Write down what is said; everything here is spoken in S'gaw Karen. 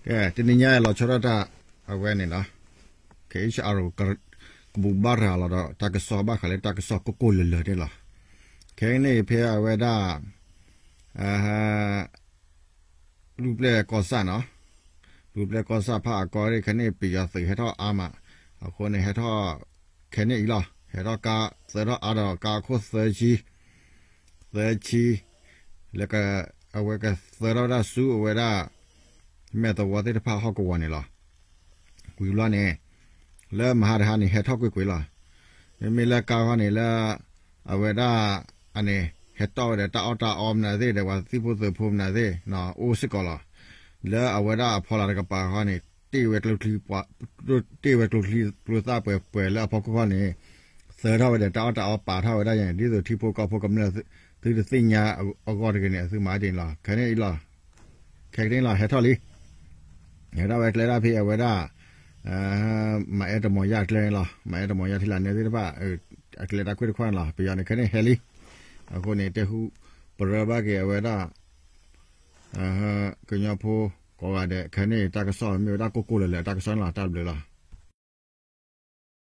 ကဲ တနံၤညါလီၤဆီဒၣ်တၢ် အဝဲန့ၣ်လီၤ. ခဲအံၤ ကဘူၣ်ဘါရၤလီၤဒီးတၢ်ကစီၣ်ဘၣ်ဃးလၢတၢ်ကစီၣ်ကိၢ်ကိၢ်လၢၤလၢၤန့ၣ်လီၤ. ခဲအံၤန့ၣ်ဖဲအဝဲဒၣ် ဒူပျဲၢ်ကီၢ်ဆၣ်နီၤ, ဒူပျဲၢ်ကီၢ်ဆၣ်ဖးအကီၢ်န့ၣ် ခဲအံၤန့ၣ် ပယီၤသုးဟဲထီၣ်အါမး, အဃိန့ၣ် ဟဲထီၣ် ခဲအံၤန့ၣ်အံၤလီၤ, ဟဲထီၣ်ကါ သၢထီၣ်အါဒီးကါအခိၣ်သၢဆံ, သၢဆံ, လၢ အဝဲကသၢထီၣ်ဝဲဒၣ်ဆူအဝဲဒၣ် မဲာ်သဝီသ့ၣ်တဖၣ်ဟီၣ်ကဝီၤန့ၣ်လီၤ. ဝံၤဘျီန့ၣ် လၢမဟါတဟါန့ၣ် ဟဲထီၣ်ကွ့ၢ်ကွ့ၢ်လီၤ. မ့မ့ၢ်လၢကါခီန့ၣ်လၢ အဝဲဒၣ် အန့ၣ် ဟဲတီၣ်ဝဲဒီးတၢ်အီၣ်တၢ်အီမနုၤသ့ၣ်ဒီး ပှၤသုးဖိသုးဖိမနုၤသ့ၣ် အိၣ်စ့ၢ်ကီးလီၤ. လၢအဝဲဒၣ်အဖီလာ်တကပၤခီန့ၣ် တ့ၢ်ဝဲကျိချံ တ့ၢ်ဝဲကျိချံကျိသၣ်ပှဲၤပှဲၤလၢအဖီခိၣ်ခီန့ၣ် သၢထီၣ်ဝဲဒီးတၢ်အီၣ်တၢ်အီပာ်ထီၣ်ဝဲဒၣ်ယဲၢ်န့ၣ် ဒ်သိးထံဖိကီၢ်ဖိကမျၢၢ် သုတသ့ၣ်ညါအဂီၢ်တဂ့ၤန့ၣ် အသုမၤဒ်န့ၣ်လီၤ. ခဲအံၤန့ၣ်အံၤလီၤ, ခဲကနံၣ်လီၤ ဟဲထီၣ်လံ, ဟဲထီၣ်ဝဲကျဲဒၣ်ဖဲအဝဲဒၣ် မၤအဲၣ်တမီၤယၢ်ကျဲန့ၣ်လီၤ. မၤအဲၣ်တမီၤယၢ်ထံလၢန့ၣ်သ့ၣ်တဖၣ် အကျဲတၢ်ခွဲးတခွါန့ၣ်လီၤ. ပယီၤန့ၣ်ခဲအံၤန့ၣ်ဟဲလံ. အဃိန့ၣ် တဲဟူပရၢဘၣ်က့ၤအဝဲဒၣ် ကညီဖိကိးဂၤဒဲး ခဲအံၤန့ၣ် တၢ်ကစီၣ်မ့ၢ်ဝဲဒၣ်ကိၢ်ကိၢ်လၢၤလၢၤတၢ်ကစီၣ်န့ၣ်လီၤ. တၢ်ဘျုးလီၤ.